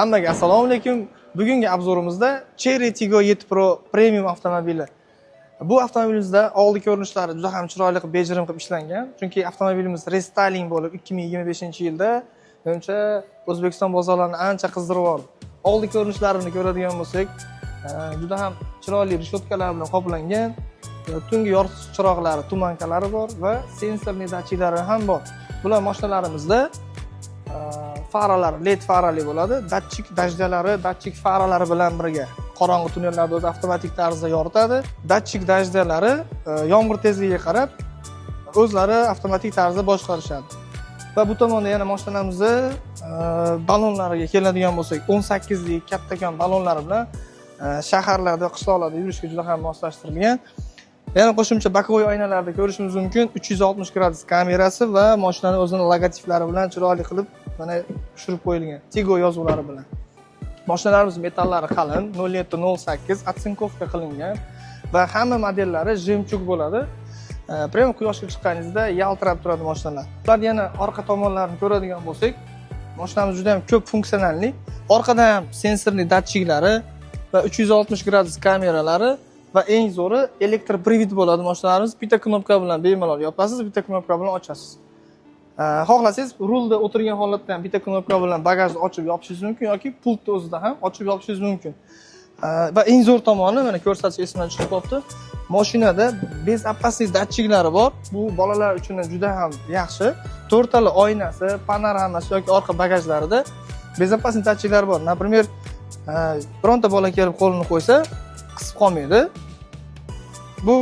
Hammaga assalomu alaykum. Bugungi обзор imizda Chery Tiggo 7 Pro Premium avtomobili. Bu avtomobilimizda oldi ko'rinishlari juda ham chiroyli qilib, bejirim qilib ishlangan. Chunki avtomobilimiz рестайлинг bo'lib 2025-yilda, menimcha, O'zbekiston bozorlarini ancha qizdirib yubordi. Oldi ko'rinishlarini ko'radigan bo'lsak, juda ham chiroyli решётка lar bilan qoplangan. Tungi yoritish chiroqlari, туманка lari bor va sensorli datchiklari ham bor. Bular mashinalarimizda faralar LED farali bo'ladi. Датчик дождя lari, датчик faralari bilan birga qorong'i tunnellarda o'zi avtomatik tarzda yoritadi. Датчик дождя lari yomg'ir tezligiga qarab o'zlari avtomatik tarzda boshqarishadi. Va bu tomonda yana mashinamizni ballonlariga keladigan bo'lsak, 18 lik kattakon ballonlari bilan shaharlarda, qishloqlarda yurishga juda ham moslashtirilgan. Yana qo'shimcha боковой oynalarda ko'rishimiz mumkin 360 gradus kamerasi va mashinani o'zini logotiplari bilan chiroyli qilib mana tushirib qo'yilgan Tiggo yozuvlari bilan. Mashinalarimiz metallari qalin, 0708 оцинковка qilingan va hamma modellari жемчуг bo'ladi. Прямо quyoshga chiqqaningizda yaltirab turadi mashinalar. Ular yana orqa tomonlarini ko'radigan bo'lsak, mashinamiz juda ham ko'p funksionalli. Orqada ham sensorli datchiklari va 360 gradus kameralari va eng zo'ri электропривод bo'ladi mashinalarimiz. Bitta knopka bilan bemalol yopasiz, bitta knopka bilan ochasiz. Xohlasangiz rulda o'tirgan holatda ham bitta knopka bilan bagajni ochib yopishingiz mumkin yoki pultni o'zida ham ochib yopishingiz mumkin. Va eng zo'r tomoni, mana, ko'rsatish esimdan chiqib qolibdi. Mashinada безопасность datchiklari bor. Bu bolalar uchun ham juda ham yaxshi. To'rtala oynasi, panoramasi yoki orqa bagajlarida безопасность datchiklari bor. Например, bironta bola kelib qo'lini qo'ysa, qisib qolmaydi. Bu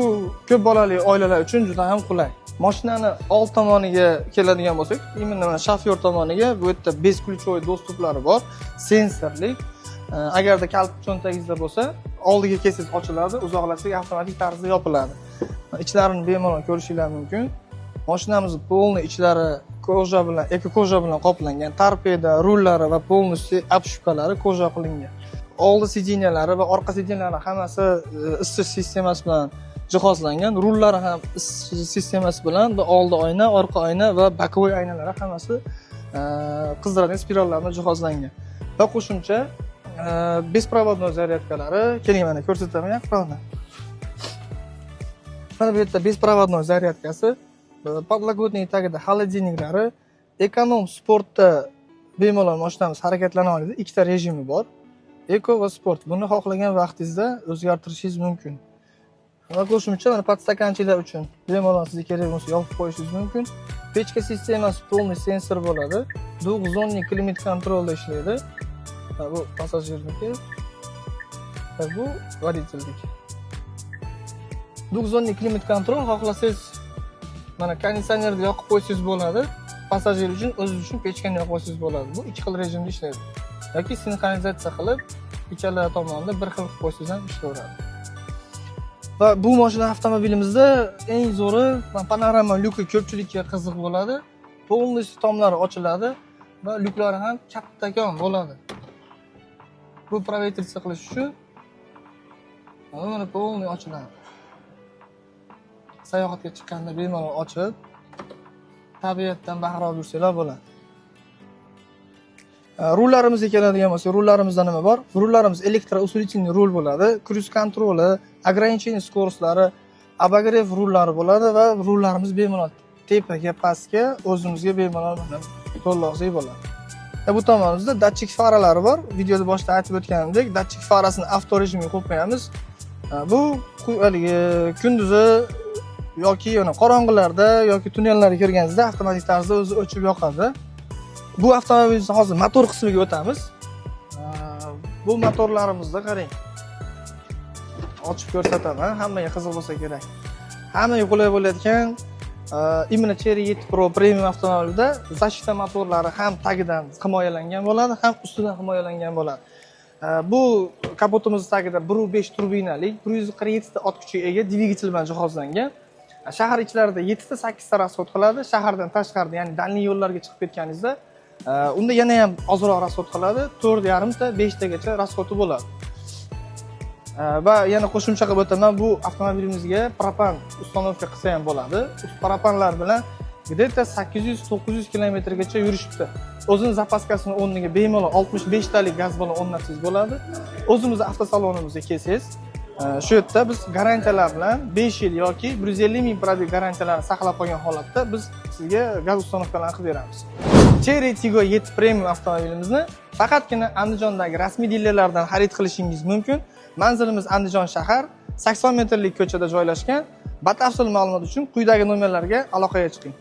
ko'p bolali oilalar uchun juda ham qulay. Mashinani old tomoniga keladigan bo'lsak, именно mana shofyor tomoniga, bu yerda бесключевой доступ lari bor, sensorlik. Agarda kalit cho'ntagingizda bo'lsa, oldiga kelsangiz ochiladi, uzoqlashsak avtomatik tarzda yopiladi. Ichlarini bemalol ko'rishinglar mumkin. Mashinamiz полный ichlari кожа bilan, эко кожа bilan qoplangan. Торпеда, rullari va полностью обшивка lari кожа qilingan. Oldi сиденья lari va orqa сиденья lari hammasi isitish sistemasi bilan jihozlangan. Rullari ham isitish sistemasi bilan va oldi oyna, orqa oyna va боковой oynalari hammasi qizdiradigan spirallar bilan jihozlangan. Va qo'shimcha беспроводной зарядка lari, keling, mana ko'rsataman yaqinroqdan. Mana bu yerda беспроводной зарядка si, подлокотник tagida холодильник lari, эконом, sportda bemalol mashinamiz harakatlana oladi. Ikkita rejimi bor. Eko va sport. Buni xohlagan vaqtingizda o'zgartirishingiz mumkin. Va qo'shimcha mana подстаканчик lar uchun bemalol sizga kerak bo'lsa yopib qo'yishingiz mumkin. Pechka sistemasi полный sensor bo'ladi. Двухзонный климат-контроль da ishlaydi. Ha, bu passajirniki. Va bu водитель niki. Двухзонный климат-контроль, xohlasangiz mana konditsionerni yoqib qo'ysangiz bo'ladi. Passajir uchun, o'zingiz uchun pechkani yoqib qo'ysangiz bo'ladi. Bu ikki xil rejimda ishlaydi. Yoki sinxronizatsiya qilib, ikkala tomonda bir xil qilib qo'ysangiz ham ishlayveradi. Va bu mashina avtomobilimizda eng zo'ri panorama lyuki ko'pchilikka qiziq bo'ladi. Полностью tomlari ochiladi va lyuklari ham kattakon bo'ladi. Bu проветриться qilish uchun mana полный ochiladi. Sayohatga chiqqanda bemalol ochib, tabiatdan bahra olib yursanglar bo'ladi. Rullarimizga keladigan bo'lsak, rullarimizda nima bor? Rullarimiz электроусилительный rul bo'ladi. Круиз-контроль i, ограничение скорость lari, обогрев rullari bo'ladi va rullarimiz bemalol tepaga, pastga o'zimizga bemalol mana to'g'irlasak bo'ladi. Bu tomonimizda datchik faralari bor. Videoda boshida aytib o'tganimdek, datchik farasini avto rejimga qo'yib qo'yamiz. Bu haligi kunduzi yoki yana qorong'ilarda yoki tunnellarga kirganingizda avtomatik tarzda o'zi o'chib yoqadi. Bu avtomobilimizni hozir motor qismiga o'tamiz. Bu motorlarimizda qarang. Ochib ko'rsataman, hammaga qiziq bo'lsa kerak. Hammaga qulay bo'layotgan именно Chery 7 Pro Premium avtomobilida защита motorlari ham tagidan himoyalangan bo'ladi, ham ustidan himoyalangan bo'ladi. Bu kapotimiz tagida 1.5 turbinalik, 147 ta ot kuchiga ega dvigatel bilan jihozlangan. Shahar ichlarida 7 ta 8 ta расход qiladi. Shahardan tashqarida, ya'ni дальний yo'llarga chiqib ketganingizda, unda yana ham ozroq расход qiladi, 4,5 ta 5 tagacha расход i bo'ladi. Va yana qo'shimcha qilib o'taman, bu avtomobilimizga propan установка qilsa ham bo'ladi. Propanlar bilan где-то 800-900 kilometrgacha yurishibdi. O'zini запаска sini o'rniga bemalol 65 talik gaz ballon o'rnatsangiz bo'ladi. O'zimizni avtosalonimizga kelsangiz, shu yerda biz garantiyalar bilan 5 yil yoki 150 ming пробег garantiyalarini saqlab qolgan holatda biz sizga gaz установка larini qilib beramiz. Chery Tiggo 7 Premium avtomobilimizni faqatgina Andijondagi rasmiy dilerlardan xarid qilishingiz mumkin. Manzilimiz Andijon shahar, 80 metrlik ko'chada joylashgan. Batafsil ma'lumot uchun quyidagi nomerlarga aloqaga chiqing.